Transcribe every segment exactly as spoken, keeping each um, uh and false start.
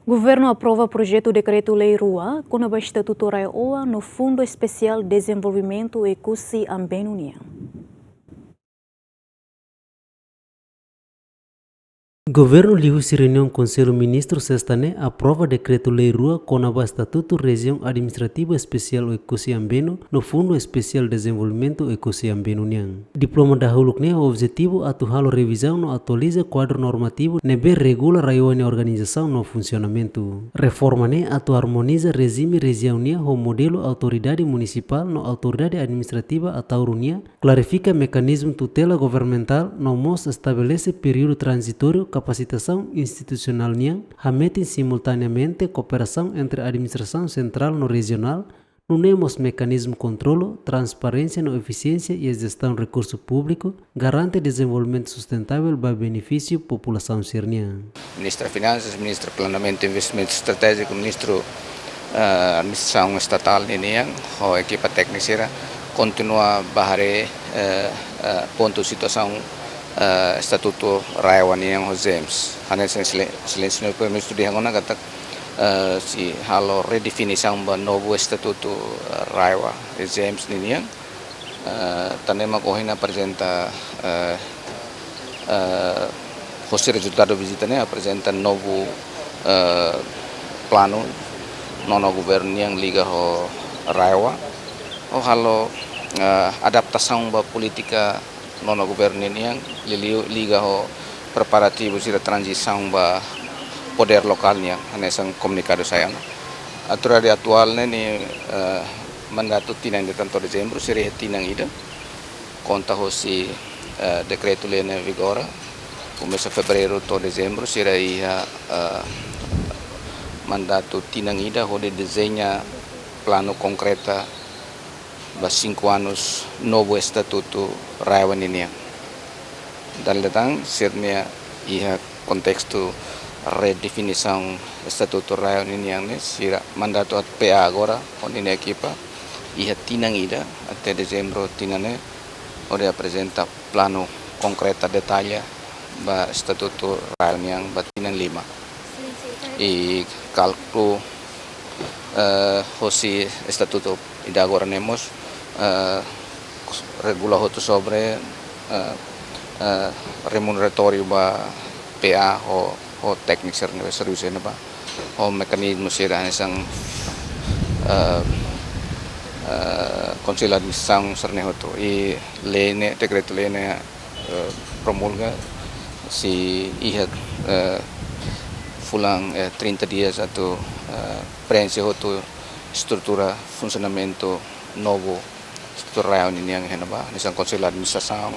Governu aprova projetu dekretu-lei rua kona-ba Estatutu RAEOA no Fundu Espesiál Dezenvolvimentu Oekusi Ambenu nian. Governu liuhusi reuniaun Konsellu Ministru sesta ne'e aprova dekretu-lei rua kona-ba Estatutu Rejiaun Administrativa Espesiál Oekusi Ambenu no Fundu Espesiál Dezenvolvimentu Oekusi Ambenu nian. Diploma dahuluk ne'e objetivu atu halo revizaun no atualiza kuadru normativu ne'ebé regula RAEOA nia organizasaun no funsionamentu. Reforma ne'e atu armoniza rejime rejiaun nian ho modelu autoridade munisipál no autoridade administrativa atauru nian, klarifika mekanizmu tutela governamentál no mós estabelese períodu tranzitóriu kapasitasaun institusionál nian, hametin simultaneamente kooperasaun entre administrasaun sentrál no rejionál, nune'e mós mekanizmu kontrolu, transparénsia no efisiénsia iha jestaun rekursu públiku, garante dezenvolvimentu sustentável ba benefísiu populasaun sira-nian. Ministra Finansas, Ministra Planeamentu Investimentu Estratéjiku, Ministru, eh, Administrasaun Estatál ninian, ho ekipa tékniku sira, kontinua bá haree, eh, eh, pontu situasaun, eh, Estatutu RAEOA nian ho JEMS. Hanesan Exele-, Exelénsia Señór Primeiru-Ministru dehan ona katak, eh, sei halo redefinisaun ba novu Estatutu, eh, RAEOA, eh, JEMS ninian. Eh, tan ne'e mak ohin aprezenta, eh, eh, hosi rezultadu vizita ne'e aprezenta novu, eh, planu nonu governu nian liga ho RAEOA. Ho halo, eh, adaptasaun ba polítika nonu governu nian, liuliu liga ho preparativu sira tranzisaun ba podér lokál nian, hanesan komunikadu sai ona. Autoridade atuál ne'e nia, eh, mandatu tinan ida tan to'o Dezembru, sira iha tinan ida. Konta hosi, eh, dekretu-lei ne'e vigora, komesa Fevereiru to'o Dezembru, sira iha, eh, mandatu tinan ida hodi dezeña planu konkreta ba cinco anos novu Estatutu RAEOA ninian. Dala ida tan sira-nia iha kontestu redefinisaun Estatutu RAEOA ninian ne'e, sira mandatu atu P A agora, ho ninia ekipa, iha tinan ida, até Dezembru tinan ne'e, hodi aprezenta planu konkreta detalla ba Estatutu RAEOA nian ba tinan lima. I kálkulu, eh, hosi Estatutu ida agora ne'e mós, eh, regula hotu sobre, eh, eh, remuneratóriu ba P A ho, ho tékniku sira ne'ebé servisu iha ne'ebá. Ho mekanizmu sira hanesan, eh, eh, Konsellu Administrasaun sira-ne'e hotu. I lei ne'e, dekretu-lei ne'e, eh, promulga sei iha, eh, fulan, eh, trinta dias atu, eh, preenxe hotu estrutura funsionamentu novu Estatutu RAEOA ninian iha ne'ebá, hanesan Konsellu Administrasaun,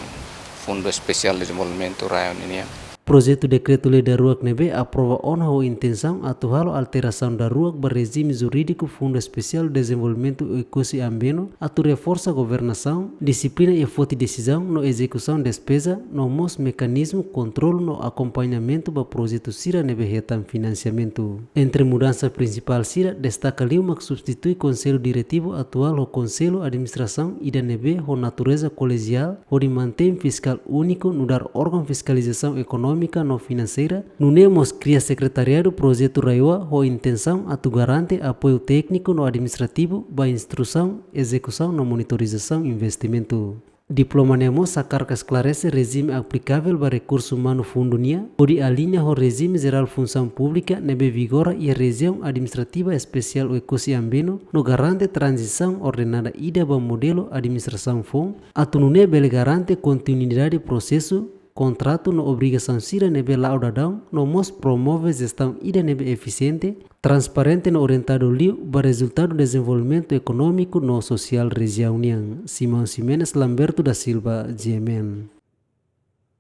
Fundu Espesiál Dezenvolvimentu RAEOA ninian. Projetu dekretu-lei daruak ne'ebé aprova ona ho intensaun atu halo alterasaun daruak ba rejime jurídiku Fundu Espesiál Dezenvolvimentu Oekusi Ambenu, atu reforsa governasaun, dixiplina iha foti desizaun no ezekusaun despeza, no mós mekanizmu kontrolu no akompañamentu ba projetu sira ne'ebé hetan finansiamentu. Entre mudansa prinsipál sira, destaka liu mak substitui Konsellu Diretivu atuál ho Konsellu Administrasaun ida ne'ebé ho natureza kolegiál, hodi mantein fiskál úniku nu'udar órgaun fiskalizasaun ekonómika no finanseira, nune'e mós kria sekretariadu projetu RAEOA ho intensaun atu garante apoiu tékniku no administrativu ba instrusaun, ezekusaun no monitorizasaun investimentu. Diploma ne'e mós hakarak esklarese rejime aplikavel ba rekursu umanu fundu nian, hodi aliña ho rejime jerál funsaun públika ne'ebé vigora iha Rejiaun Administrativa Espesiál Oekusi Ambenu, no garante tranzisaun ordenada ida ba modelu administrasaun foun, atu nune'e bele garante kontinuidade prosesu, kontratu no obrigasaun sira ne'ebé la'o daudaun, no mós promove jestaun ida ne'ebé efisiente, transparente no orientadu liu ba rezultadu dezenvolvimentu ekonómiku no sosiál rejiaun nian. Simão Ximenes, Lamberto da Silva, G M N.